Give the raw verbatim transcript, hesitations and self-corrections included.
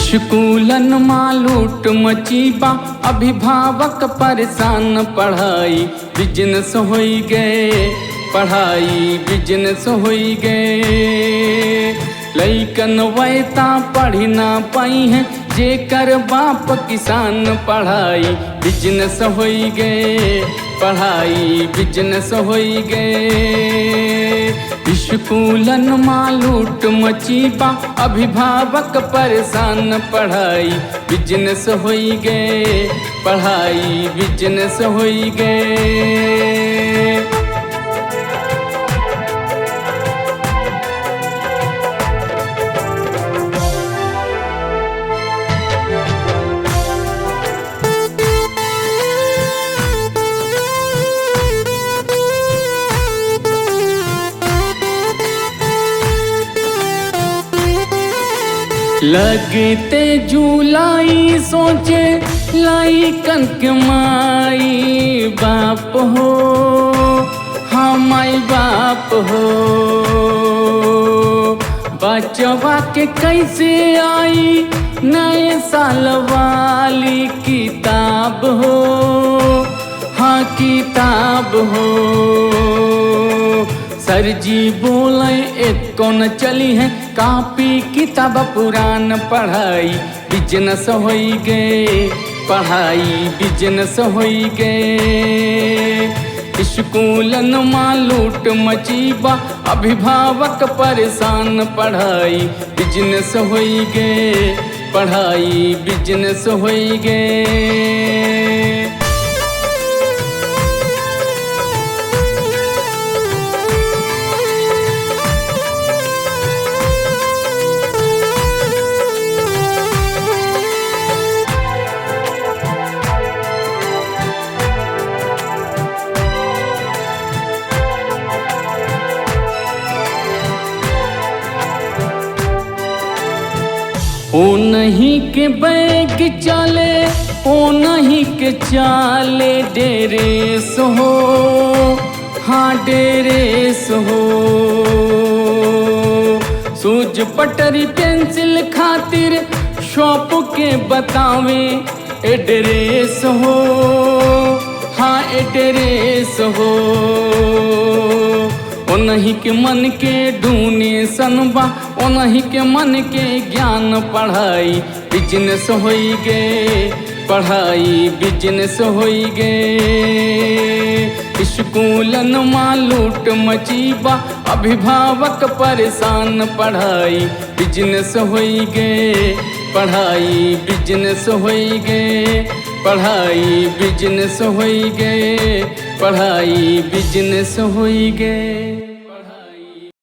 स्कूलन मा लूट मची बा, अभिभावक परेशान, पढ़ाई बिजनेस होई गे, पढ़ाई बिजनेस होई गे। लइकन वैता पढ़ि ना पाई हैं, जेकर बाप किसान, पढ़ाई बिजनेस होई गे, पढ़ाई बिजनेस होई गे। स्कूलन मा लूट मची बा, अभिभावक परेशान, पढ़ाई बिजनेस होई गे, पढ़ाई बिजनेस होई गे। लगते जुलाई सोचे लइकन के माई बाप हो, हाँ माई बाप हो। बचवा के कैसे आई नए साल वाली किताब हो, हाँ किताब हो। सर जी बोले एको न चली है, कापी किताब पुरान, पढ़ाई बिजनेस होई गे, पढ़ाई बिजनेस होई गे। स्कूलन मा लूट मची बा, अभिभावक परेशान, पढ़ाई बिजनेस होई गे, पढ़ाई बिजनेस होई गे। ओनही के बैग चाले, ओनही के चाले ड्रेस हो, हाँ ड्रेस हो। सूज पटरी पेंसिल खातिर शॉप के बतावे एड्रेस हो, हाँ एड्रेस हो। ओनही के मन के डोनेशन बा, ओनही के मन के ज्ञान, पढ़ाई बिजनेस होई गे, पढ़ाई बिजनेस होई गे। स्कूलन मा लूट मची बा, अभिभावक परेशान, पढ़ाई बिजनेस होई गे, पढ़ाई बिजनेस होई गे, पढ़ाई बिजनेस होई गे, पढ़ाई बिजनेस होई गे।